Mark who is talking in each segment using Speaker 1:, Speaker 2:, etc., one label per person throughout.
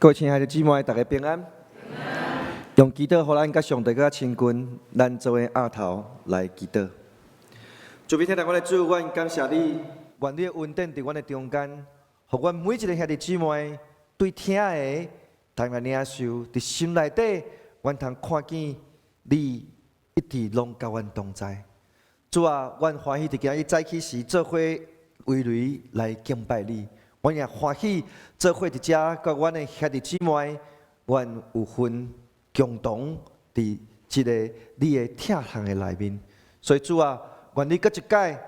Speaker 1: 各位親愛的姊妹，大家平安。用祈禱，予咱佮上帝閣較親近，咱做伙徹頭來祈禱。慈悲疼愛阮的主，阮感謝你，願你的恩典佇阮的中間，予阮每一个兄弟姊妹對聽的，通來領受，佇心內底，阮通看見你一直攏佮阮同在。主啊，阮歡喜佇今日早起時做伙圍內來敬拜你。阮也歡喜做伙佇遮，佮阮的兄弟姊妹，阮有份共同佇這個你的疼痛的內面。所以主啊，願你閣一擺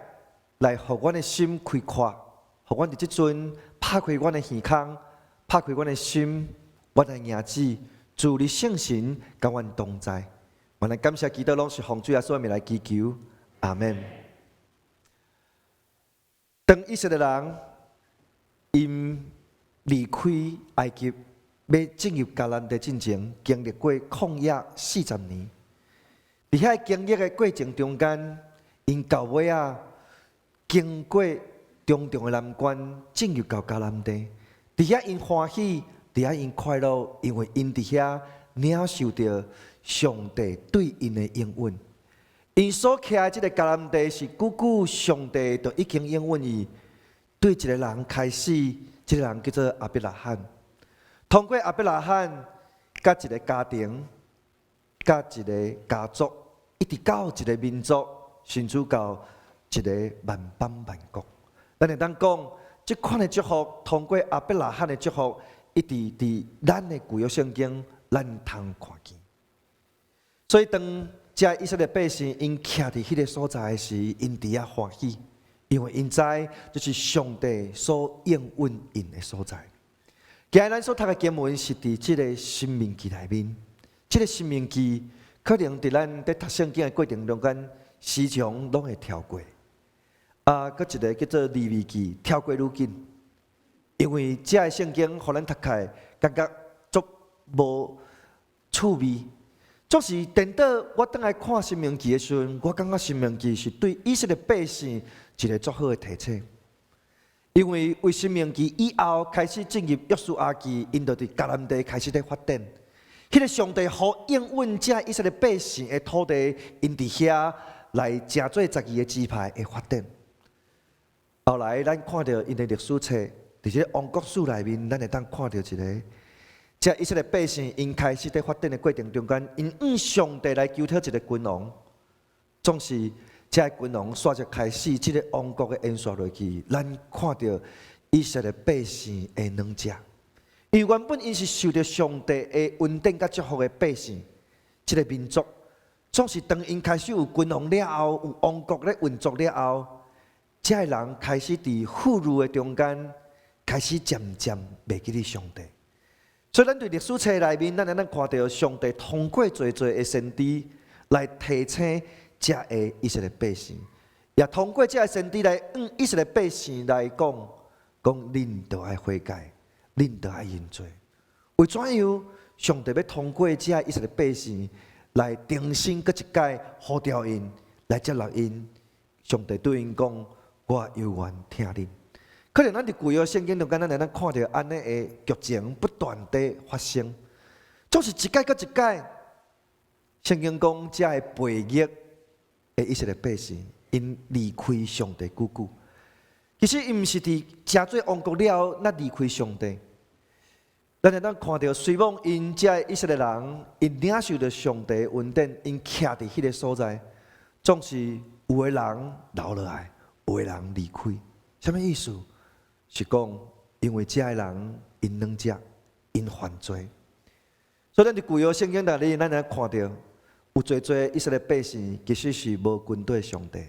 Speaker 1: 來予阮的心開闊，予阮佇這陣拍開阮的耳孔，拍開阮的心，阮來迎接主你聖神佮阮同在。阮來感謝祈禱，攏是奉主耶穌的名來祈求，阿門。當以色列人𪜶離開埃及，欲進入迦南地進前，經歷過曠野四十年。佇遐經歷的過程中間，𪜶到尾仔經過重重的難關，進入到迦南地。佇遐𪜶歡喜，佇遐𪜶快樂，因為𪜶佇遐領受著上帝對𪜶的應允。𪜶所徛的這个迦南地是久久上帝就已經應允伊。對一個人開始，這個人叫做亞伯拉罕。通過亞伯拉罕，佮一个家庭，佮一个家族，一直到一个民族，甚至到一个萬邦萬國。咱會當講，這款的祝福，通過亞伯拉罕的祝福，一直佇咱的舊約聖經，咱通看見。所以當這以色列百姓𪜶徛佇彼个所在時，𪜶佇遐歡喜。因為𪜶知這是上帝所應允𪜶的所在。今日咱所讀的經文是佇這个申命記內面。這个申命記可能佇咱佇讀聖經的過程中間，時常攏會跳過。啊，閣一个叫做利未記，跳過愈緊。因為這个聖經予咱讀起來，感覺足無趣味。總是顛倒，我轉來看申命記的時陣，我感覺申命記是對以色列百姓一个足好的提醒。因為佇申命記以後開始進入約書亞記，𪜶就佇迦南地開始咧發展。彼个上帝予應允這以色列百姓的土地，𪜶佇遐來成做十二个支派的發展。後來咱看著𪜶的歷史冊，佇這个王國史內面，咱會當看著一个。這以色列百姓，𪜶開始佇發展的過程中間，𪜶向上帝來求討一個君王，總是這个君王煞就開始這个王國的延續落去。咱看著以色列百姓的軟弱，因為原本𪜶是受著上帝的恩典佮祝福的百姓，這个民族，總是當𪜶開始有君王了後，有王國咧運作了後，這个人開始佇富裕的中間，開始漸漸袂記得上帝。所以，咱佇歷史冊內面，咱會當看著上帝通過濟濟的先知來提醒這个以色列百姓，也通過這个先知來向以色列百姓來講，講恁著愛悔改，恁著愛認罪。為怎樣？上帝欲通過這个以色列百姓來重新閣一擺呼召𪜶來接納𪜶。上帝對𪜶講：我猶原疼恁。可能咱佇舊約聖經中間，咱會當看著按呢的劇情不斷地發生，總是一擺閣一擺。聖經講，這个背逆的以色列百姓，𪜶離開上帝久久。其實，𪜶毋是佇成做王國了後，才離開上帝。咱會當看著，雖罔𪜶這个以色列人，𪜶領受著上帝恩典，𪜶徛佇彼个所在，總是有的人留落來，有的人離開。啥物意思？是講，因為這个人𪜶軟弱，𪜶犯罪，所以咱佇舊約聖經內底，咱會看著有濟濟以色列百姓其實是無跟綴上帝，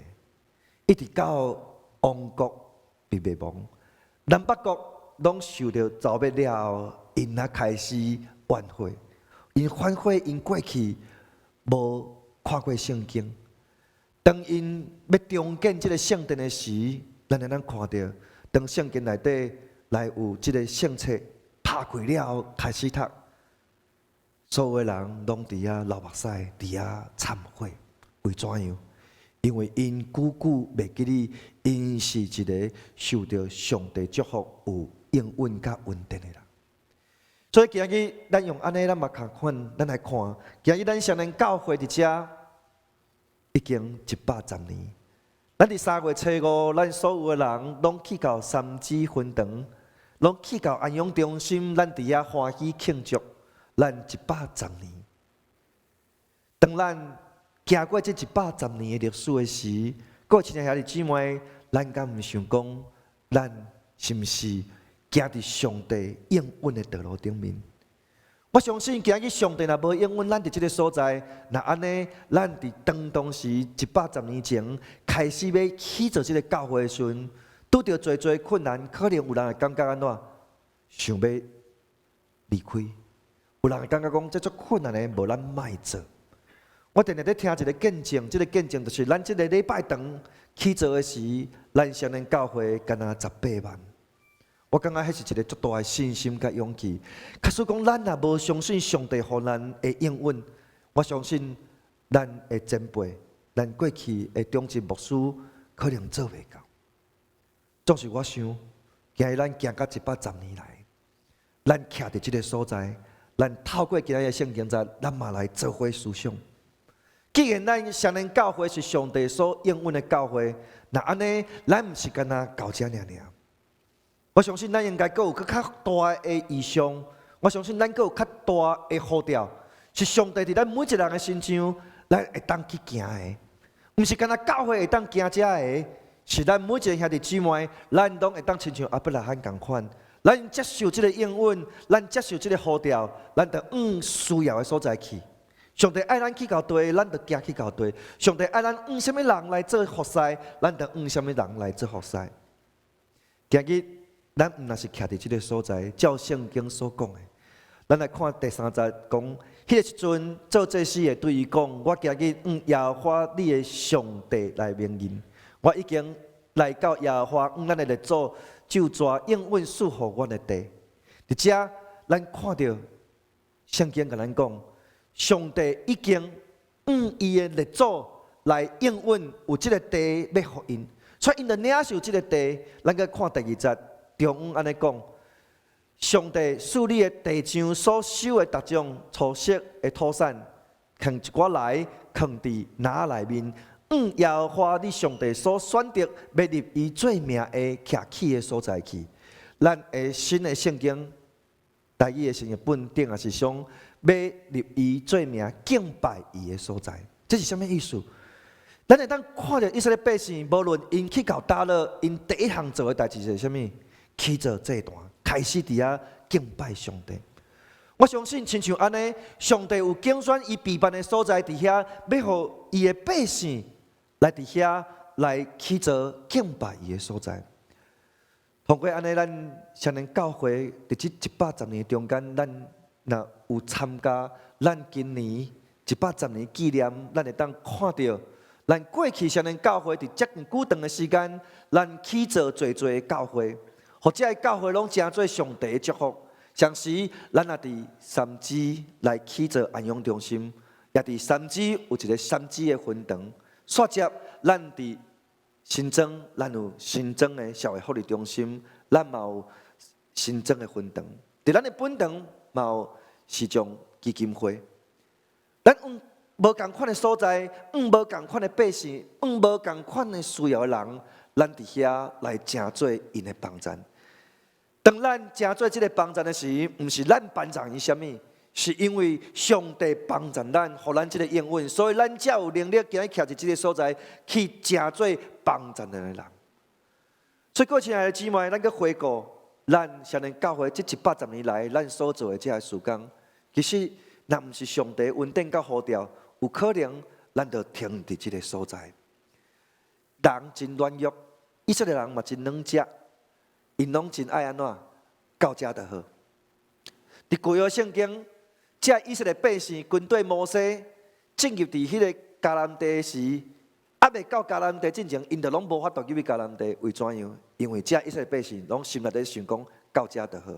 Speaker 1: 一直到王國被滅亡，南北國攏受著剿滅了後，𪜶才開始反悔，𪜶反悔，𪜶過去無看過聖經，當𪜶欲重建這个聖殿的時，咱會當看著。當聖經內底來有這个聖冊拍開了後，開始讀，所有的人攏佇遐流目屎，佇遐懺悔。為怎樣？因為𪜶久久袂記得，𪜶是一个受著上帝祝福、有應允佮恩典的人。所以今日咱用按呢，咱嘛共款，咱來看，今日咱雙連教會佇遮已經110年。咱佇3月初5，咱所有的人攏去到三芝分堂，攏去到安養中心，咱佇遐歡喜慶祝咱一百十年。當咱行過這一百十年的歷史的時，各位親愛兄弟姊妹，咱敢毋想講，咱是毋是行佇上帝應允的道路頂面？我相信今日上帝若無應允咱佇這个所在，若按呢，咱佇當時110年前開始欲起造這个教會的時陣，拄著濟濟困難，可能有人會感覺按怎，想欲離開；有人會感覺講，這足困難的，無咱莫做。我定定咧聽一个見證，這个見證就是咱這个禮拜堂起造的時，咱雙連教會干焦18萬。我感覺彼是一个足大的信心佮勇氣。假使講咱若無相信上帝予咱的應允，我相信咱的前輩、咱過去的長執牧師可能做袂到。總是我想，今日咱行到110年來，咱徛佇這个所在，咱透過今日的聖經節，咱嘛來做伙思想。既然咱雙連教會是上帝所應允的教會，若按呢，咱毋是干焦到遮爾爾。我相信咱應該閣有閣較大的異象，我相信咱閣有較大的呼召，是上帝佇咱每一个人的身上，咱會當去行的，毋是干焦教會會當行遮的，是咱每一个兄弟姊妹，咱攏會當親像亞伯拉罕仝款，咱接受這个應允，咱接受這个呼召，咱就往需要的所在去。上帝愛咱去到佗，咱就行去到佗。上帝愛咱向啥物人來做服侍，咱就向啥物人來做服侍。今日咱毋若是徛佇這个所在，照聖經所講的，咱來看第三節講，彼个時陣做祭司的對伊講：我今日向耶和華你的上帝來明認，我已經來到耶和華向咱的列祖咒詛應允賜予阮的地。佇遮，咱看著聖經共咱講，上帝已經向伊的列祖來應允有這个地欲予𪜶，所以𪜶就領受這个地。咱閣看第二節，中央按呢講，上帝賜你的弟兄所收的逐種粗色的土產，扛一寡來，囥佇籃內面，向耶和華你上帝所選擇欲立伊做名的徛起的所在去。咱的新的聖經，台語的新譯本頂也是講欲立伊做名敬拜伊的所在，這是啥物意思？咱會當看著以色列百姓，無論𪜶去到佗落，𪜶第一項做的代誌是啥物？起造祭壇，開始佇遐敬拜上帝。我相信，親像按呢，上帝有揀選伊備辦的所在，佇遐，欲予伊的百姓來佇遐來起造敬拜伊的所在。通過按呢，咱雙連教會佇這110年中間，咱若有參加，咱今年一百十年紀念，咱會當看著，咱過去雙連教會佇遮爾久長的時間，咱起造濟濟的教會，予這个教會攏成做上帝的祝福。同時，咱也佇三芝來起造安養中心，也佇三芝有一个三芝的分堂。煞接，咱佇新莊，咱有新莊的社會福利中心，咱嘛有新莊的分堂。佇咱的本堂嘛有視障基金會。咱往無仝款的所在，往無仝款的百姓，往無仝款的需要的人，咱佇遐來成做𪜶的幫贊。當咱成做這个幫贊的時，毋是咱幫助𪜶啥物，是因為上帝幫助咱，予咱這个應允，所以咱才有能力今日徛佇這个所在去成做幫助的人。所以，各位親愛的姊妹，咱閣回顧咱雙連教會這110年來，咱所做的這个事工，其實若毋是上帝恩典佮呼召，有可能咱就停佇這个所在。人真軟弱，以色列人嘛真軟食，𪜶攏真愛按怎到遮就好。佇舊約聖經，這以色列百姓軍隊摩西進入佇彼个迦南地時，猶未到迦南地進前，𪜶就攏無法度入去迦南地，為怎樣？因為這以色列百姓攏心內底想講到遮就好。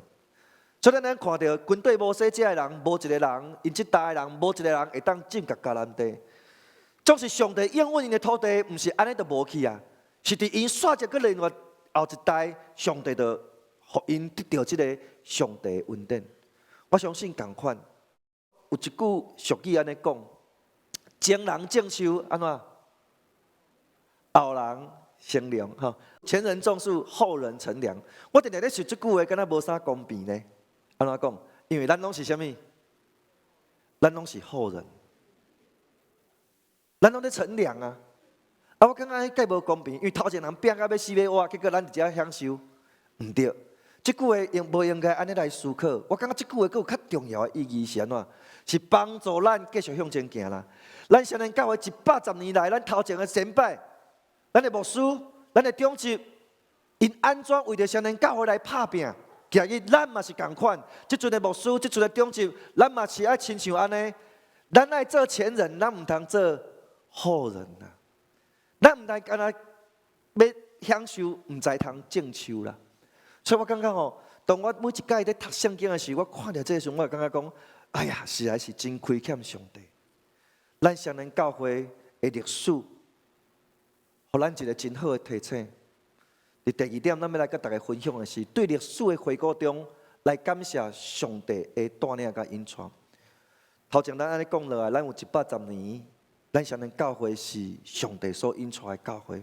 Speaker 1: 所以咱看著軍隊摩西這个人，無一个人，𪜶這代的人無一个人會當進入迦南地。總是上帝應允𪜶的土地，毋是按呢就無去啊，是佇𪜶煞接閣另外後一代，上帝就予𪜶得著這个上帝恩典。我相信仝款，有一句俗語按呢講：前人種樹，按怎？後人乘涼。吼，前人種樹，後人乘涼。我定定咧想這句話，敢若無啥公平呢？按怎講？因為咱攏是啥物？咱攏是後人，咱攏咧乘涼啊！啊，我感覺蓋無公平，因為頭前人拚甲欲死欲活，結果咱佇遮享受，毋對。這句話應無應該按呢來思考。我感覺這句話閣有較重要的意義是按怎？是幫助咱繼續向前行啦。咱雙連教會110年來，咱頭前的先輩，咱的牧師，咱的長執，𪜶按怎為著雙連教會來拍拚？今日咱嘛是仝款，這陣的牧師，這陣的長執，咱嘛是愛親像按呢。咱愛做前人，咱毋通做後人啊！咱毋通干焦欲享受，毋知通種樹啦。所以我感覺吼，當我每一擺咧讀聖經的時，我看著這個時陣，我會感覺講：哎呀，實在是真虧欠上帝。咱雙連教會的歷史，予咱一個真好的提醒。佇第二點，咱欲來佮大家分享的是，對歷史的回顧中，來感謝上帝的帶領佮引帶。頭前咱按呢講落來，咱有110年，咱雙連教會是上帝所引帶的教會。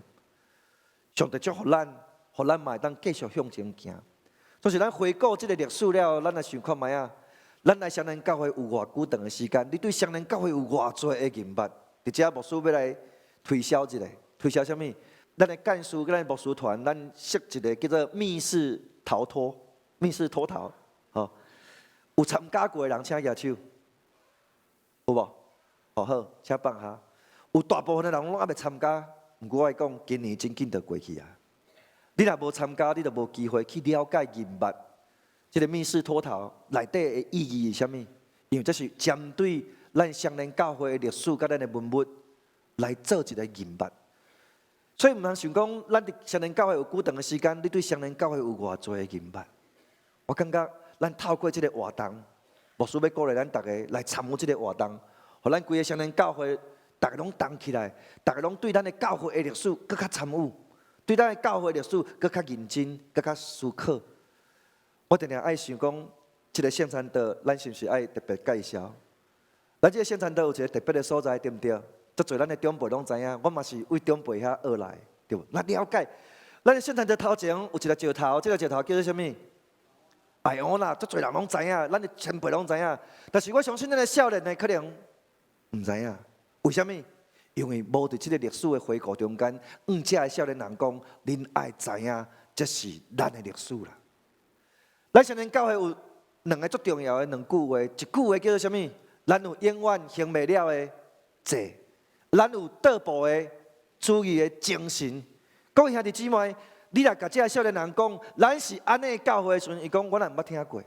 Speaker 1: 上帝祝福咱，予咱嘛會當繼續向前行。就是咱回顧這個歷史了後，咱來想看覓仔，咱來雙連教會有偌久長的時間？你對雙連教會有偌濟的認捌？佇遮牧師欲來推銷一下，推銷啥物？咱的幹事佮咱牧師團，咱設一個叫做密室逃脫、密室脫逃，吼，有參加過的人請舉手，有無？哦好，請放下。有大部分的人攏猶未參加，毋過我講，今年真緊就過去啊！你若無參加，你就無機會去了解認捌這個密室脫逃內底的意義是啥物？因為這是針對咱雙連教會的歷史佮咱的文物來做一個認捌。所以毋通想講，咱佇雙連教會有久長的時間，你對雙連教會有偌濟的認捌？我感覺咱透過這個活動，牧師欲鼓勵咱逐家來參與這個活動，予咱規个雙連教會，逐家攏動起來，逐家攏對咱的教會的歷史閣較參與，對咱的教會歷史閣較認真，閣較思考。我定定愛想講，這個聖餐桌，咱是毋是愛特別介紹？咱這個聖餐桌有一個特別的所在，對毋對？足濟咱的長輩攏知影，我嘛是為長輩遐學來，對無？咱了解，咱的聖餐桌頭前有一個石頭，這個石頭叫做啥物？哎唷啦，足濟人攏知影，咱的前輩攏知影。但是我相信咱的少年的可能毋知影，為啥物？因為無佇這個歷史的回顧中間，向遮的少年人講，恁愛知影，這是咱的歷史啦。咱雙連教會有兩个足重要的兩句話，一句話叫做啥物？咱有永遠還袂了的債。咱有倒步的主義的精神。各位兄弟姊妹，你若共這个少年人講，咱是按呢教會的時陣，伊講我哪毋捌聽過？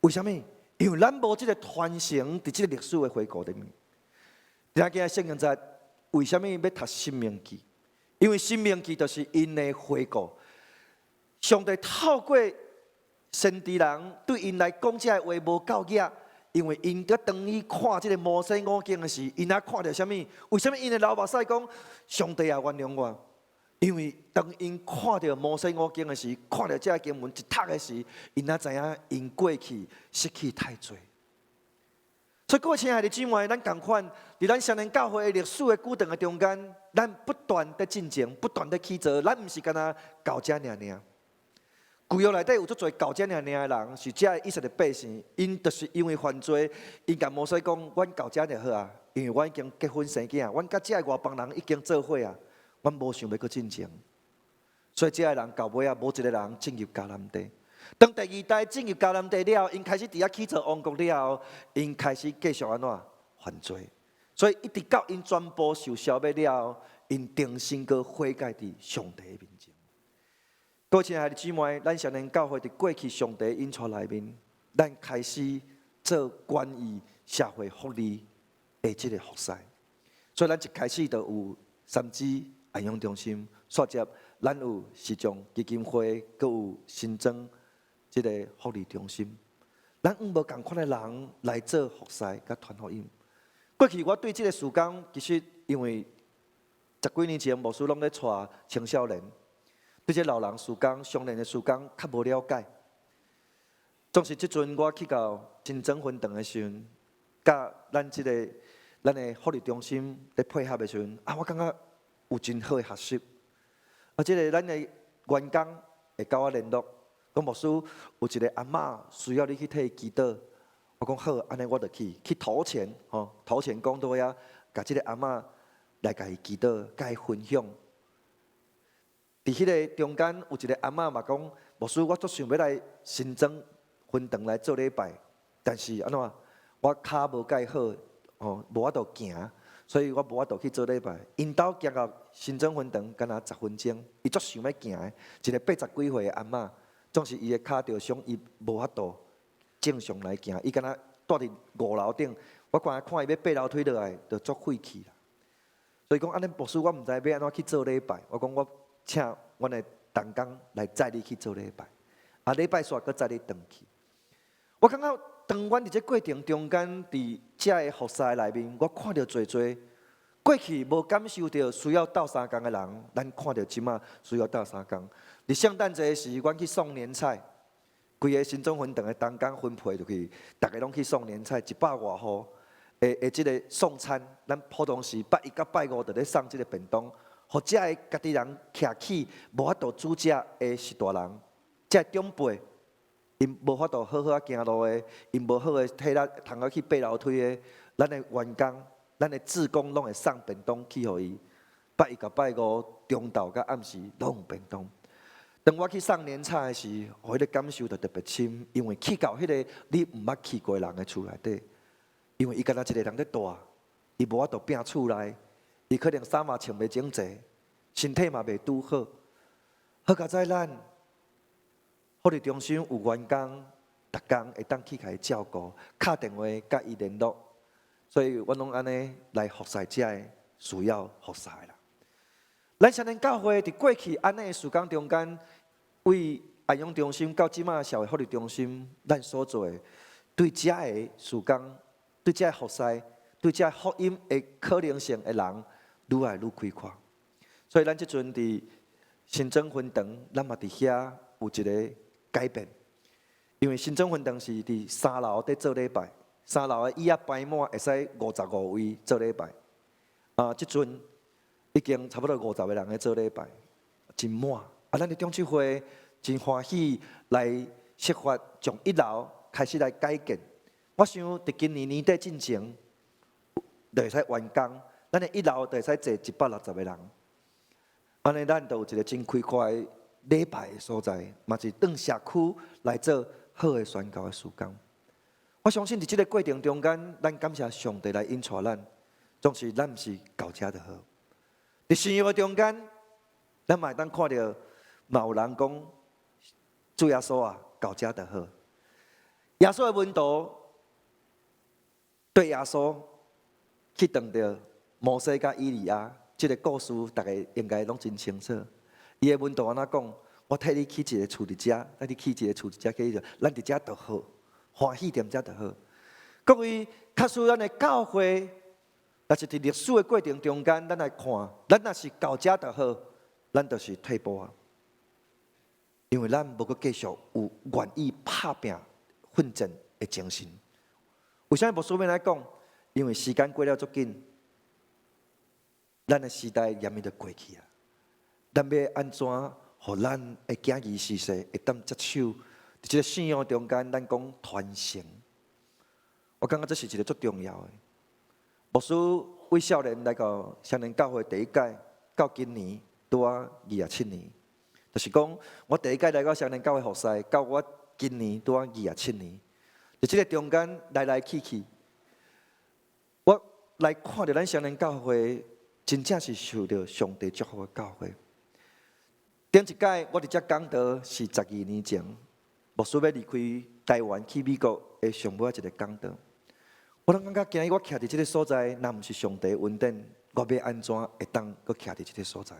Speaker 1: 為啥物？因為咱無這個傳承佇這個歷史的回顧裡面。聽今聖經節，為啥物欲讀申命記？因為申命記就是𪜶的回顧。上帝透過先知人對𪜶來講這个話無夠額。因為𪜶閣當伊看這个摩西五經的時，𪜶也看著啥物？為啥物𪜶會流目屎講上帝啊原諒我？因為當𪜶看著摩西五經的時，看著這个經文一讀的時，𪜶也知影𪜶過去失去太濟。所以各位親愛的姊妹，咱仝款佇咱雙連教會的歷史的久長的中間，咱不斷的進前，不斷的起造，咱毋是干焦到遮爾爾。舊約內底有足濟到遮爾爾的人，是遮以色列百姓，𪜶就是因為犯罪，𪜶共摩西講，阮到遮就好啊，因為阮已經結婚生囝，阮佮遮外邦人已經做伙啊，阮無想欲閣進前。所以遮的人到尾仔，無一个人進入迦南地。當第二代進入迦南地了後，𪜶開始佇遐起造王國了後，𪜶開始繼續按怎犯罪。所以一直到𪜶全部受消滅了後，𪜶重新閣悔改佇上帝的面前。各位親愛的姊妹，咱雙連教會佇過去上帝引帶內面，咱開始做關於社會福利的這个服侍。所以咱一開始就有三芝安養中心，煞接咱有視障基金會，閣有新莊這个福利中心。咱向無仝款的人來做服侍佮傳福音。過去我對這个事工，其實因為十幾年前牧師攏咧帶青少年。對這老人事工、少年的事工較無了解。總是這陣我去到新莊分堂的時陣，佮咱這个咱的福利中心咧配合的時陣，啊，我感覺有真好的學習。啊，這个咱的員工會佮我聯絡，講牧師有一个阿嬤需要你去替伊祈禱。我講好，按呢我就去去頭前吼，頭前講道遐，共這个阿嬤來共伊祈禱，共伊分享。佇彼个中間有一个阿嬤嘛講，牧師，我足想欲來新莊分堂來做禮拜，但是按怎，我跤無蓋好，吼，無法度行，所以我無法度去做禮拜。𪜶兜行到新莊分堂，敢若10分鐘，伊足想欲行的，一个80幾歲的阿嬤，總是伊的跤著傷，伊無法度正常來行，伊敢若蹛佇5樓頂，我看看伊欲爬樓梯落來，就足費氣啦。所以講按呢，牧師，我毋知欲按怎去做禮拜。我講我請阮的同工來載你去做禮拜，啊，禮拜煞閣載你轉去。我感覺當阮佇這過程中間，佇遮个服侍內面，我看著濟濟過去無感受著需要鬥相共的人，咱看著這馬需要鬥相共。佇聖誕節時，阮去送年菜，規个新莊分堂的同工分配入去，逐个攏去送年菜，100外戶的這个送餐，咱普通時拜一佮拜五就咧送這个便當，予遮个家己人徛起無法度煮食的序大人，遮个長輩，𪜶無法度好好仔行路的，𪜶無好的體力通好去爬樓梯的，咱的員工、咱的志工攏會送便當去予伊。拜一佮拜五，中晝佮暗時攏有便當。當我去送年菜的時，我彼個感受就特別深，因為去到彼个你毋捌去過人的厝內底，因為伊敢若一个人咧蹛，伊無法度摒厝內，伊可能衫嘛穿袂整齊，身體嘛袂拄好。好佳哉咱福利中心有員工，逐工會當去共伊照顧，敲電話佮伊聯絡，所以阮攏按呢來服侍遮个需要服侍的人。咱雙連教會佇過去按呢的時間中間，為安養中心到這馬社會福利中心，咱所做的，對遮个事工，對遮个服侍，對遮福音的可能性的人，愈來愈開闊。所以咱這陣佇新莊分堂，咱嘛佇遐有一个改變，因為新莊分堂是佇三樓佇做禮拜，三樓的椅仔排滿，會使55位做禮拜。啊，這陣已經差不多50個人咧做禮拜，真滿。啊，咱的長執會真歡喜來設法從一樓開始來改建。我想佇今年年底進前，就會使完工。咱的一樓就會使坐160個人。按呢，咱就有一个真開闊的禮拜的所在，嘛是當社區來做好的宣教的事工。我相信佇這个過程中間，咱感謝上帝來引帶咱，總是咱毋是到遮就好。佇信仰的中間，咱嘛會當看著，嘛有人講主耶穌啊，到遮就好。耶穌的門徒對耶穌去撞著摩西佮以利亞，這个故事逐家應該攏真清楚。伊的門徒按怎講？我替你起一个厝佇遮，替你起一个厝佇遮，起著，咱佇遮就好，歡喜踮遮就好。各位，假使咱的教會，若是佇歷史的過程中間，咱來看，咱若是到遮就好，咱就是退步啊。因為咱無閣繼續有願意拍拚奮戰的精神。為啥牧師欲按呢講？因為時間過了足緊，咱的時代嚴密就過去啊。咱欲按怎，予咱的囝兒序世會當接手？佇這个信仰中間，咱講傳承。我感覺這是一个足重要的。牧師為少年來到雙連教會第一屆，到今年拄仔27年，就是講我第一屆來到雙連教會服侍，到我今年拄仔27年，佇這个中間來來去去，我來看著咱雙連教會，真正是受著上帝祝福的教會。頂一屆我佇遮講道是12年前，牧師欲離開台灣去美國的上尾一个講道。我攏感覺今日我徛佇這个所在，若毋是上帝恩典，我欲按怎會當閣徛佇這个所在？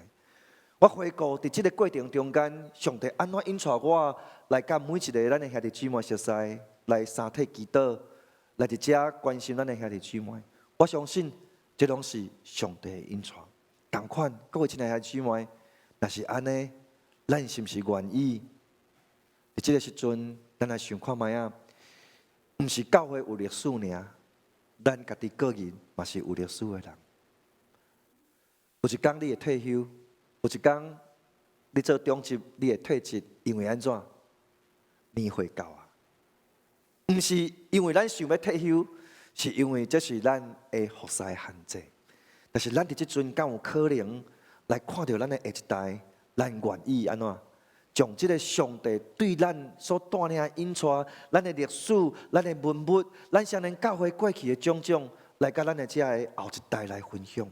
Speaker 1: 我回顧佇這个過程中間，上帝按怎引帶我來佮每一个咱的兄弟姊妹熟似，來三體祈禱，來佇遮關心咱的兄弟姊妹。我相信這攏是上帝的引帶。仝款，各位親愛的兄弟姊妹，若是按呢，咱是毋是願意？佇這个時陣，咱來想看覓仔？毋是教會有歷史爾，咱家己個人嘛是有歷史的人。有一工你會退休，有一工你做長執，你會退職，因為按怎？年歲到啊！毋是因為咱想欲退休，是因為這是咱的服侍限制。但是咱佇這陣敢有可能來看著咱的下一代，咱願意按怎？將這个上帝對咱所帶領的引帶，咱的歷史、咱的文物、咱雙連教會過去的種種，來佮咱的這个後一代來分享。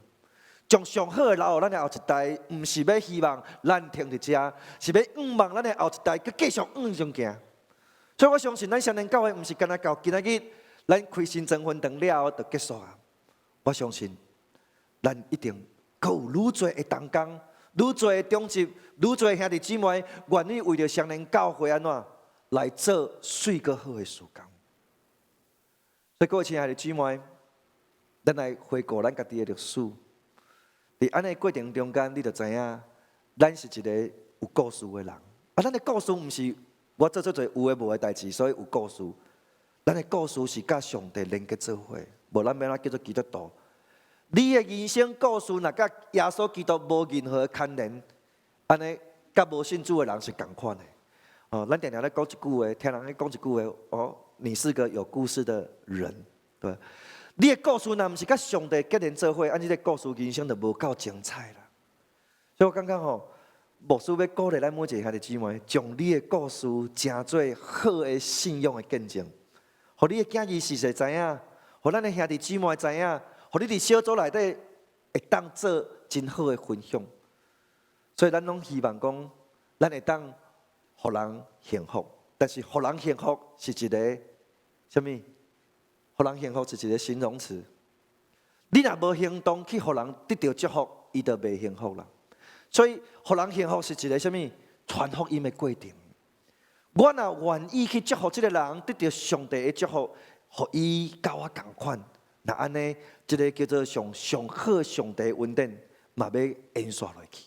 Speaker 1: 將上好的留予咱的後一代，毋是欲希望咱停佇遮，是欲向望咱的後一代，閣繼續向上行。所以我相信，咱雙連教會毋是干焦到今仔日，咱開新增分堂了後就結束啊！我相信，咱一定閣有愈濟的同工，愈濟的長執，愈濟兄弟姊妹，願意為著雙連教會按怎來做媠閣好的事工。所以各位親愛的姊妹，咱來回顧咱家己的歷史。佇按呢過程中間，你就知影，咱是一個有故事的人。啊，咱的故事毋是我做足濟有的無的代誌，所以有故事。咱的故事是佮上帝連結做伙，無咱欲按怎叫做基督徒？你的人生故事若佮耶穌基督無任何牽連，按呢佮無信主的人是仝款的。哦，咱定定咧講一句話，聽人咧講一句話，哦，你是個有故事的人，對。你的故事若毋是佮上帝結連做伙，按呢這個故事人生就無夠精彩啦。所以我感覺吼，牧師欲鼓勵咱每一個兄弟姊妹，將你的故事成做好的信仰的見證，予你的囝兒時勢知影，予咱的兄弟姊妹知影，予你佇小組內底會當做真好的分享。所以咱攏希望講，咱會當予人幸福，但是予人幸福是一个啥物？予人幸福是一个形容詞。你若無行動去予人得著祝福，伊就袂幸福啦。所以，予人幸福是一个啥物？傳福音的過程。我若願意去祝福這个人，得著上帝的祝福，予伊佮我仝款。若按呢，這个叫做上上好上帝的恩典，嘛欲延續落去。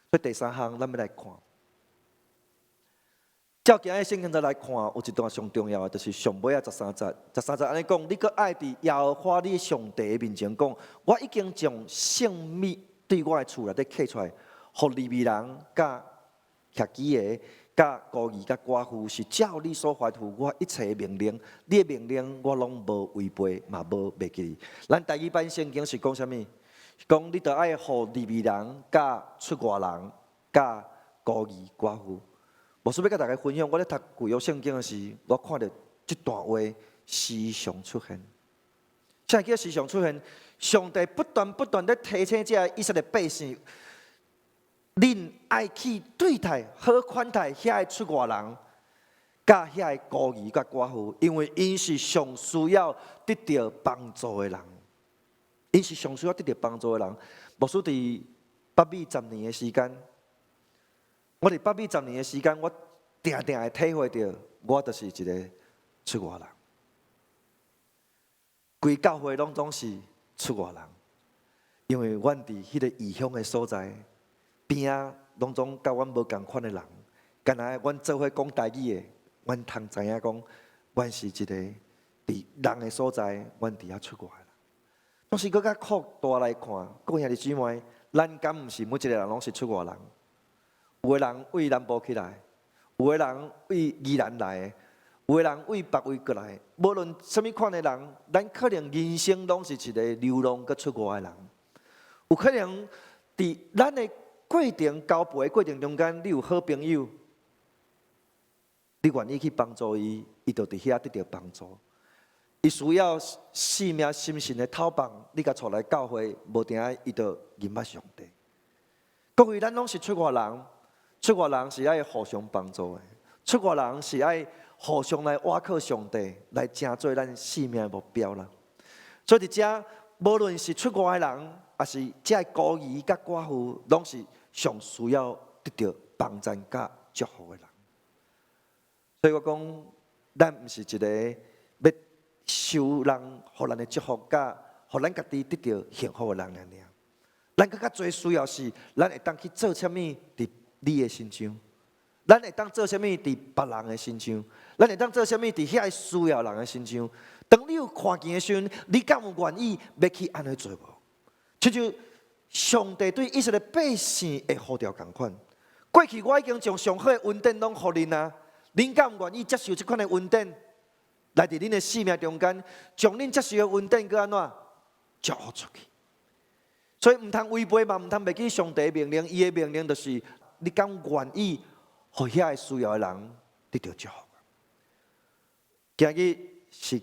Speaker 1: 所以第三項，咱欲來看。照今日聖經來看，有一段上重要的，就是上尾仔十三節。十三節按呢講，你閣愛佇耶和華你上帝的面前講，我已經將聖物對我的厝內底揢出來，予利未人、佮徛乩的、佮孤兒、佮寡婦，是照你所吩咐我一切的命令，你的命令我攏無違背，嘛無袂記哩。咱台語版聖經是講啥物？講你著愛予利未人、佮出外人、佮孤兒寡婦。牧師欲佮大家分享，我咧讀舊約聖經的時，我看著這段話時常出現。啥叫時常出現？上帝不斷不斷咧提醒這以色列百姓，恁愛去對待好款待遐个出外人，佮遐個孤兒佮寡婦，因為𪜶是上需要得著幫助的人，𪜶是上需要得著幫助的人。牧師佇北美十年的時間，我佇北美十年的時間，我定定會體會著，我就是一个出外人。規教會攏總是出外人，因為阮佇彼个異鄉的所在，邊仔攏總佮阮無仝款的人，敢若阮做伙講台語的，阮通知影講，阮是一个佇人的所在，阮佇遐出外人。同時，閣較擴大來看，各位兄弟姊妹，咱敢毋是每一个人攏是出外人？有的人為南部起來，有的人為宜蘭來的，有的人為別位過來。無論啥物款的人，咱可能人生攏是一个流浪閣出外的人。有可能佇咱的過程交陪的過程中間，你有好朋友，你願意去幫助伊，伊就佇遐得著幫助。伊需要性命心神的透放，你共𤆬來教會，無定仔伊就認捌上帝。各位，咱攏是出外人，出外人是愛互相幫助的，出外人是愛互相來倚靠上帝，來成做咱生命的目標啦。所以佇遮，無論是出外的人，抑是這孤兒佮寡婦，攏是上需要得著幫贊佮祝福的人。所以我講，咱毋是一個欲收人，予咱的祝福，佮予咱家己得著幸福的人爾爾。咱閣較濟需要是，咱會當去做啥物佇你的身上，咱會當做啥物佇別人的身上？咱會當做啥物佇遐個需要人的身上？當你有看見的時陣，你敢有願意欲去按呢做無？親像上帝對以色列百姓的呼召仝款。過去我已經將上好的恩典攏予恁啊，恁敢有願意接受這款的恩典？來佇恁的生命中間，將恁接受的恩典閣按怎祝福出去？所以毋通違背嘛，毋通袂記上帝命令。伊的命令就是：你敢願意予遐個需要的人得著祝福？今日是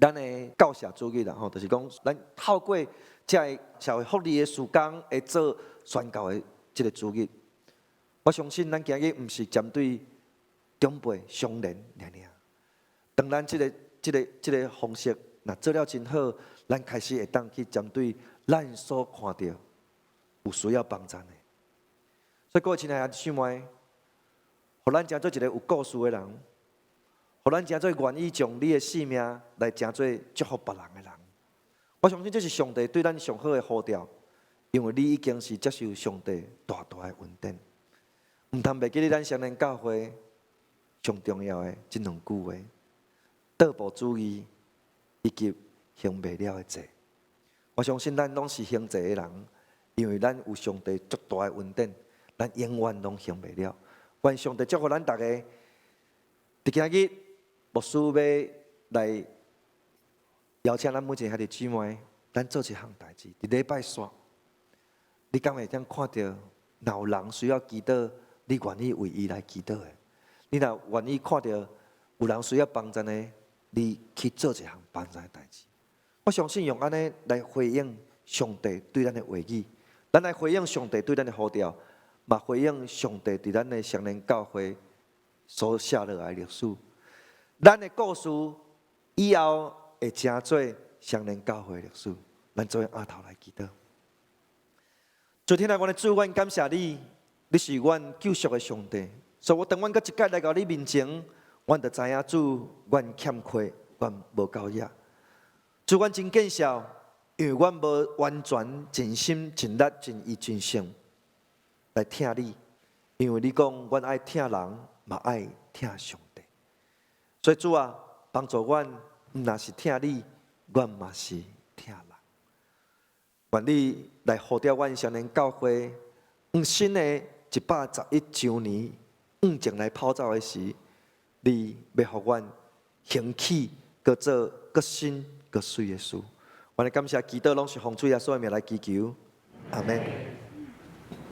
Speaker 1: 咱的教社主日啦，吼，就是講咱透過這个社會福利的事工，會做宣教的這个主日。我相信咱今日毋是針對長輩相連爾爾。當咱這個方式若做了真好，咱開始會當去針對咱所看著有需要幫贊的。所以各位親愛的兄弟姊妹，予咱成做一个有故事的人，予咱成做願意將你的生命來成做祝福別人的人。我相信這是上帝對咱上好的呼召，因為你已經是接受上帝大大的恩典。毋通袂記得咱雙連教會上重要的這兩句話：倒步主義以及還袂了的債。我相信咱攏是還債的人，因為咱有上帝足大的恩典，咱永遠攏還袂了。願上帝祝福咱逐家。佇今日，牧師欲來邀請咱每一个兄弟姊妹，咱做一項代誌。佇禮拜四，你敢會當看著，若有人需要祈禱，你願意為伊來祈禱的？你若願意看著有人需要幫贊的，你去做一項幫贊的代誌。我相信用按呢來回應上帝對咱的話語，咱來回應上帝對咱的呼召，嘛回應上帝佇咱的雙連教會所寫落來的歷史。咱的故事以後會成做雙連教會的歷史。咱做伙徛頭來祈禱。主天父，阮的主，阮感謝你，你是阮救贖的上帝。所以我當阮閣一擺來到你面前，阮就知影主，阮欠缺，阮無夠額。主，阮真見笑，因為阮無完全盡心盡力盡意盡性來疼你，因為你講阮愛疼人，嘛愛疼上帝。所以主啊，幫助阮，毋但是疼你，阮嘛是疼人。願你來呼召阮雙連教會，用新的111周年往前來跑走的時，你欲予阮興起，閣做閣新閣媠的事。阮來感謝祈禱，攏是奉主耶穌的名來祈求，阿門。